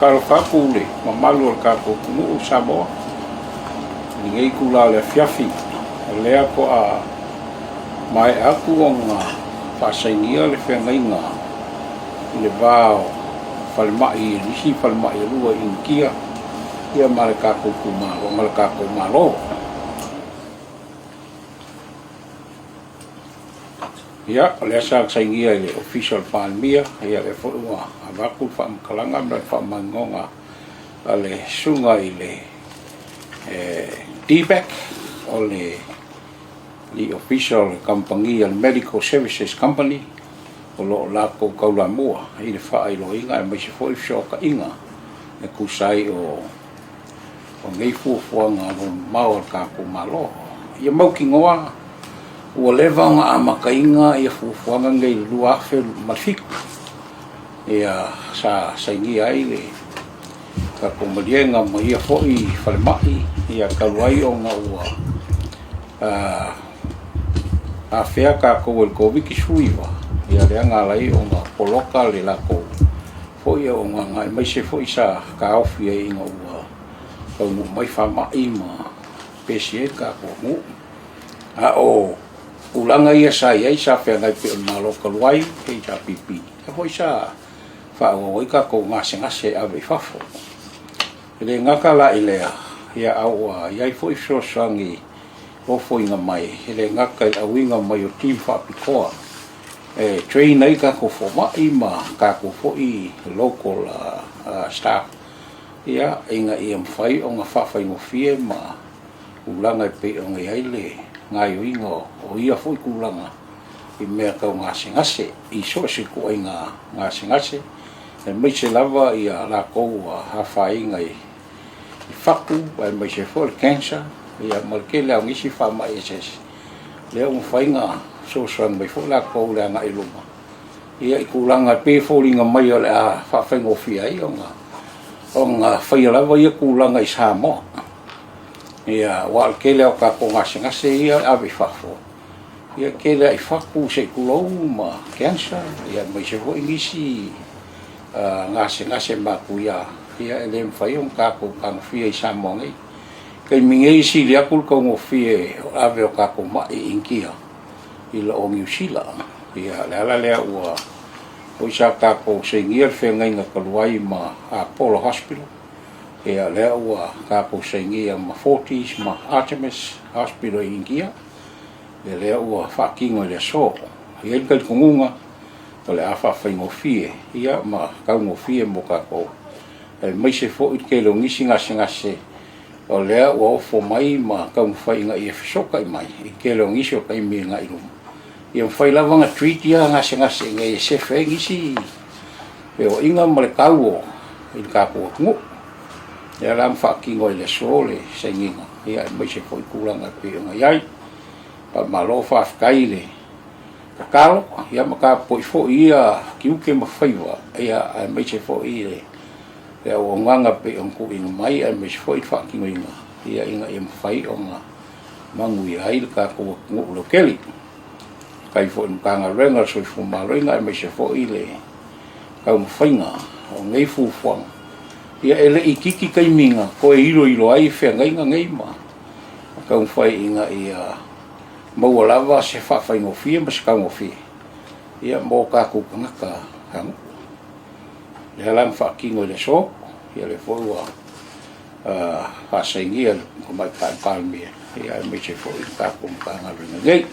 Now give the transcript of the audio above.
Talofa atu i le mamalu o le tatou atunuu o Samoa i lenei itula o le afiafi, o lea toa maea atu ona faasainia le feagaiga i le va o falemai, nisi falemai e lua i Initia ia ma le tatou itumalo ma le tatou Malo. Ia, o lea sa sainia i le Ofisa o le Palemia, ia lea foi ua avatu le faamatalaga ma le faamaninoga a le susuga i le DBAC, o le Ofisa o le Kamupani a le Medical Services Company, o lo o latou taulamua i le faailoaina aemaise foi le fesootaiga e tusa ai o o nei fuafuaga alualumamao a le tatou Malo. Ia mautinoa ua leva ona amataina ia fuafuaga nei i le 2007, ia sa sainia ai le tatou maliega ma ia foi falemai, ia talu ai ona ua afea tatou e le Koviti-19, ia lea na ala ai ona poloka le latou foi auaunaga aemaise foi sa taofi ai ina ua taunuu mai faamai ma pesi ai le tatou atunuu. A o tulaga ia sa i ai sa feagai pei o le Malo talu ai, HRPP, lea foi sa faaauau ai tatou gasegase e ave i fafo. E le gata la i lea, ia a ua i ai foi fesoasoani ofoina mai, e le gata i le auina mai o team faapitoa e train ai tatou fomai ma tatou foi local staff, ia, ina ia mafai ona faafaigofie ma tulaga e pei ona i ai le gaoioiga o ia foi tulaga i mea tau gasegase, i so o se ituaiga gasegase, aemaise lava ia latou ua afaina i fatu, aemaise foi le cancer, ia ma le tele lava o nisi faamai eseese, lea ua mafai ona fesoasoani mai foi latou i le agai i luma, ia i tulaga e pei e foliga mai o le a faafaigofie ai ona faia lava ia tulaga i Samoa. Ia, aua o le tele lava o tatou gasegase ia e ave i fafo, ia e tele lava i fatu se i tulou ma cancer, ia aemaise foi nisi gasegase matuia, ia e le mafai ona tatou tagofia i Samoa nei. Taimi nei e sili atu le taugofie o le ave o tatou mai i Initia i lo Niu Sila. Ia, o le ala lea ua foi sa tatou sainia le feagaiga talu ai ma Apollo Hospital, ia lea ua tatou sainia ma Fortis ma Artemis Hospital i Initia, ia lea ua faatino i le aso. E i ai le talitonuga o le a faafaigofie ia ma taugofie mo tatou, aemaise foi le tele o nisi gasegase o lea ua ofo mai ma taumafai ina ia fesootai mai i le tele o nisi o taimi agai i luma, ia mafai lava ona treat ia gasegase ina ia sefe ai nisi feoaiga ma le tau o i le tatou atunuu. Lea la na faatino ai i le aso le sainiga, ia aemaise foi tulaga e pei ona i ai. Faamalo faafetai i le tatalo, ia ma tapuai foi ia tiute ma faiva, ia aemaise foi le le auaunaga e pei ona tuuina mai aemaise foi le faatinoina ia ina ia mafai ona manuia ai le tatou atunuu lautele. Faafetai foi i le Matagaluega o le Soifua Maloloina aemaise foi le taumafaiga o nei fuafuaga. Ia e le i itiiti taimi na toe iloilo ai feagaiga nei ma taumafai ina ia maua lava se faafaigofie ma se taugofie ia mo tatou tagata aganuu. Lea la na faatino i le aso, ia lea foi ua faasainia e le Tamaitai Palemia, ia aemaise foi le tatou Matagaluega nei.